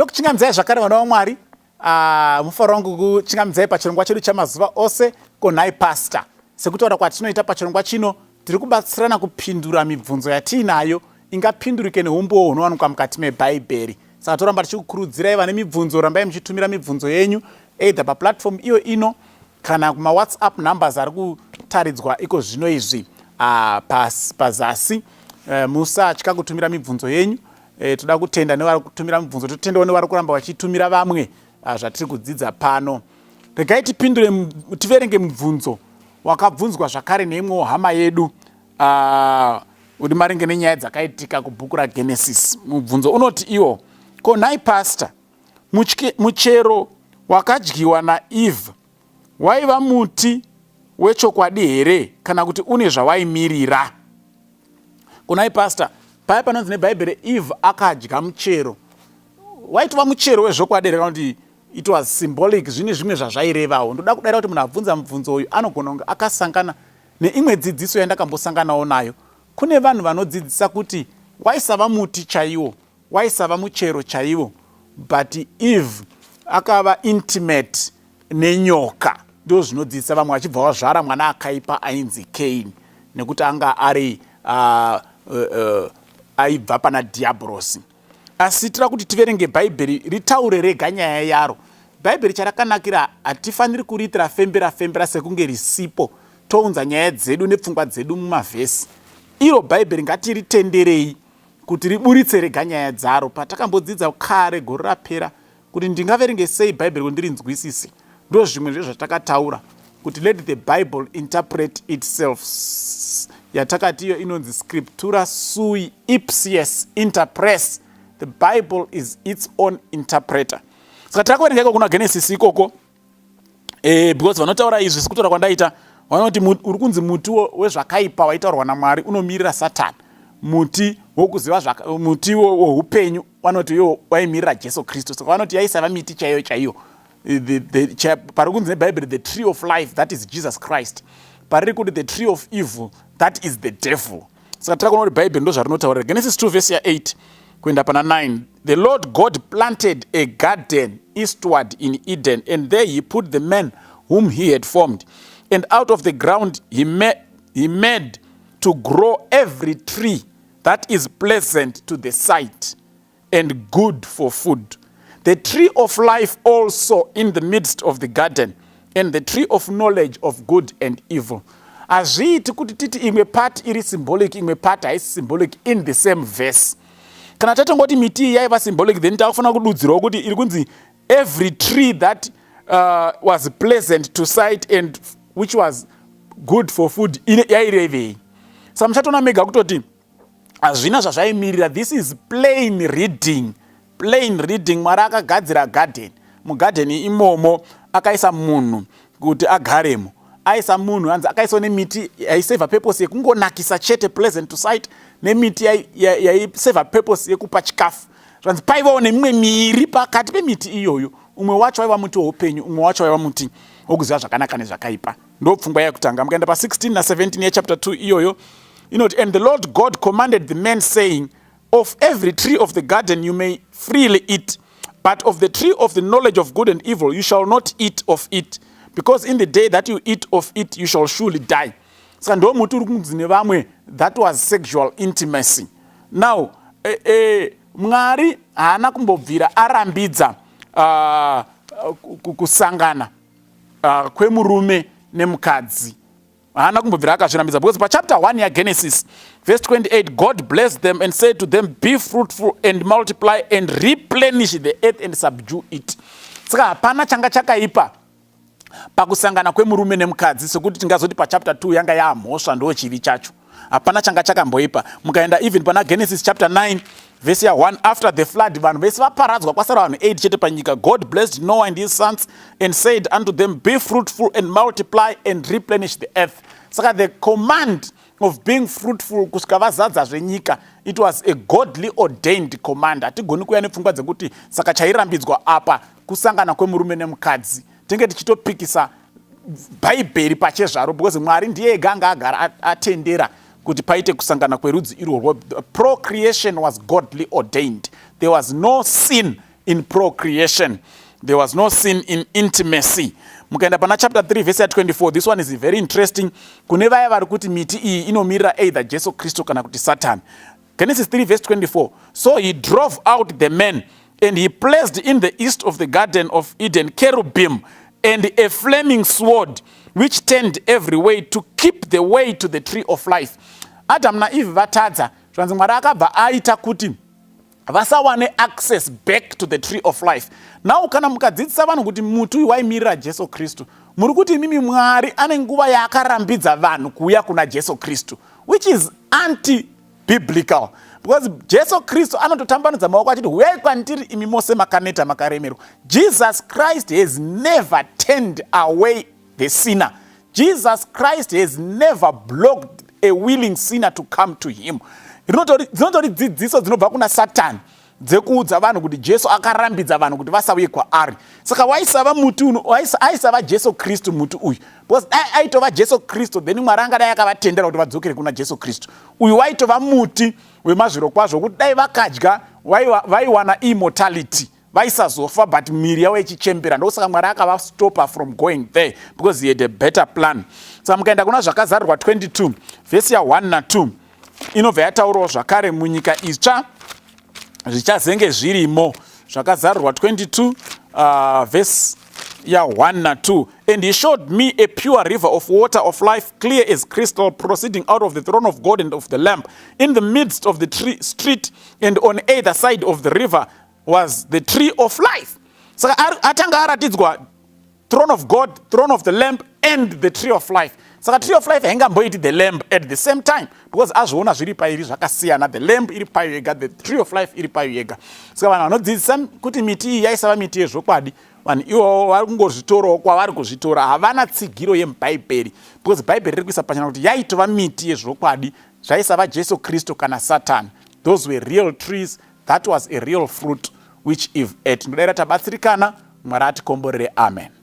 Ndokuchingamidzai zvakare vana vaMwari. Ah, mufaro wangu kuchingamidzai pachirongwa chedu chamazuva ose konhai pastor. Sekutaura kwatinoita pachirongwa chino, tiri kubatsirana kupindura mibvunzo yatiinayo ingapindurike neumbowo hunowanikwa mukati meBhaibheri. Saka toramba tichikukurudzirai vane mibvunzo, rambai muchitumira mibvunzo yenyu either paplatform iyo ino kana kumawhatsapp numbers ari kutaridzwa iko zvino izvi pazasi. Musatya kutumira mibvunzo yenyu. Toda kutenda nevari kutumira mibvunzo, totendawo nevari kuramba vachitumira vamwe zvatiri kudzidza pano. Regai tipindure, tiverenge mubvunzo wakabvunzwa zvakare neimwewo hama yedu uri maringe nenyaya dzakaitika kubhuku raGenesis. Mubvunzo unoti iwo, ko nhai pastor, muchero wakadyiwa naEve waiva muti wechokwadi here kana kuti une zvawaimirira? Kunai pastor, paya panonzi neBhaibheri Eve akadya muchero, waitova muchero wezvokwadi here kana kuti it was symbolic, zvine zvimwe zvazvairevawo? Ndoda kudaira kuti munhu abvunza mubvunzo uyu anogona kunge akasangana neimwe dzidziso yandakambosanganawo nayo. Kune vanhu vanodzidzisa kuti waisava muti chaiwo, waisava muchero chaiwo, but Eve akava intimate nenyoka, ndo zvinodzidzisa vamwe, vachibva vazvara mwana akaipa ainzi Cain, nekuti anga ari aibva pana Dhiabhorosi. Asi tira kuti tiverenge Bhaibheri ritaure rega nyaya yaro. Bhaibheri charakanakira, hatifaniri kuriitira fembera fembera sekunge risipo, tounza nyaya dzedu nepfungwa dzedu mumavhesi. Iro Bhaibheri ngatiritenderei kuti riburitse rega nyaya dzaro. Patakambodzidza kare gore rapera kuti ndingaverenge sei Bhaibheri kuti ndirinzwisise, ndo zvimwe zvezvatakataura kuti let the Bible interpret itself, yatakati iyo inonzi scriptura sui ipsius interpres, the Bible is its own interpreter. Saka tirakuverenga iko kuna Genesis ikoko, because vanotaura izvi sekutaura kwandaita vanoti uri kunzi muti wezvakaipa waitaurwa naMwari unomirira Satani, muti wokuziva, muti woupenyu vanoti iwo waimirira Jesu Kristu. Saka vanoti yaisava miti chaiyo chaiyo. Pari kunzi neBhaibheri the tree of life, that is Jesus Christ. Pariri kuti the tree of evil, that is the devil. Saka tira kuona kuti Bhaibheri ndo zvarinotaurira. Genesis 2 vhesi ya8 kuenda pana 9: "The Lord God planted a garden eastward in Eden, and there he put the man whom he had formed. And out of the ground he made to grow every tree that is pleasant to the sight and good for food, the tree of life also in the midst of the garden, and the tree of knowledge of good and evil." Hazviiti kuti titi imwe part iri symbolic, imwe part haisi symbolic in the same verse. Kana tatongoti miti iyi yaiva symbolic, then takufanira kududzirawo kuti iri kunzi every tree that was pleasant to sight and which was good for food yairevei? Saka muchatoona mega kutoti hazvina zvazvaimirira. This is plain reading, plain reading. Mwari akagadzira garden. Mugadheni imomo akaisa munhu kuti agaremo. Aisa munhu, hanzi akaiswa nemiti yaiseva purpose yekungonakisa chete, pleasant to sight, nemiti yaiseva purpose yekupa chikafu. Zvanzi paivawo nemimwe miri pakati pemiti iyoyo. Umwe wacho waiva muti weupenyu, umwe wacho waiva muti wokuziva zvakanaka nezvakaipa. Ndo pfungwa yekutanga. Mukaenda pa16 na17 yechapter 2 iyoyo, inoti, "And the Lord God commanded the man, saying, Of every tree of the garden you may freely eat, but of the tree of the knowledge of good and evil you shall not eat of it, because in the day that you eat of it you shall surely die." Saka ndo muti uri kunzi nevamwe that was sexual intimacy. Now Mwari haana kumbobvira arambidza kusangana kwemurume nemukadzi. Haana kumbobvira akazvirambidza, because pachapter 1 yaGenesis, verse 28, "God blessed them and said to them, Be fruitful and multiply and replenish the earth and subdue it." Saka hapana changa chakaipa pakusangana kwemurume nemukadzi sekuti tingazoti pachapter 2 yanga yaamhosva, ndo chivi chacho. Hapana changa chakamboipa. Mukaenda even pana Genesis chapter 9 vhesi ya1, after the flood, vanhu vese vaparadzwa, kwasara vanhu 8 chete panyika, "God blessed Noah and his sons and said unto them, Be fruitful and multiply and replenish the earth." Saka the command of being fruitful kusvika vazadza zvenyika, it was a godly ordained command. Hatigoni kuuya nepfungwa dzekuti saka chairambidzwa apa kusangana kwemurume nemukadzi. Tinge tichitopikisa Bhaibheri pachezvaro, because Mwari ndiye ega anga agara atendera kuti paite kusangana kwerudzi irworwo. Procreation was godly ordained. There was no sin. in procreation. There was no sin in intimacy. Mukaenda pana chapter 3 verse ya24, this one is very interesting kune vaya vari kuti miti iyi inomirira either Jesu Kristu kana kuti Satan. Genesis 3 verse 24: "So he drove out the man, and he placed in the east of the Garden of Eden cherubim and a flaming sword which turned every way to keep the way to the tree of life." Adam naEve vatadza, zvanzi Mwari akabva aita kuti vasawane access back to the tree of life. Now kana mukadzidzisa vanhu kuti muti uyu waimirira Jesu Kristu, muri kuti imimi Mwari ane nguva yaakarambidza vanhu kuuya kuna Jesu Kristu, which is anti biblical, because Jesu Kristu anototambanudza maoko achiti, "Huyai kwandiri imi mose makaneta, makaremerwa." Jesus Christ has never turned away the sinner. Jesus Christ has never blocked a willing sinner to come to him. Dzinotori dzidziso dzinobva kuna Satani dzekuudza vanhu kuti Jesu akarambidza vanhu kuti vasauye kwaari. Saka waisava muti, aisava Jesu Kristu muti uyu, because dai aitova Jesu Kristu, then Mwari angadai akavatendera kuti vadzokere kuna Jesu Kristu. Uyu waitova muti wemazviro kwazvo, kuti dai vakadya vaiwana immortality, vaisazofa, but miri yavo ichichembera. Ndosaka Mwari akavastopa from going there, because he had a better plan. Saka mukaenda kuna Zvakazarurwa 22 vhesi ya1 na2, inobva yataurawo zvakare munyika itsva zvichazenge zvirimo. Zvakazarurwa 22 vhesi ya1 na2: "And he showed me a pure river of water of life, clear as crystal, proceeding out of the throne of God and of the Lamb. In the midst of the tree, street and on either side of the river was the tree of life." Saka atanga aratidzwa throne of God, throne of the Lamb and the tree of life. Saka tree of life haingamboiti the Lamb at the same time, because azviona zviri pairi zvakasiyana. The Lamb iri payo yega, the tree of life iri payo yega. Saka vanhu vanodzidzisa kuti miti iyi yaisava miti yezvokwadi, vanhu ivovo vari kungozvitorawo kwavari kuzvitora, havana tsigiro yemubhaibheri, because Bhaibheri riri kuisa pachena kuti yaitova miti yezvokwadi. Zvaisava Jesu Kristu kana Satani. Those were real trees. That was a real fruit which Eve ate. Ndodayira tabatsirikana. Mwari atikomborere. Amen.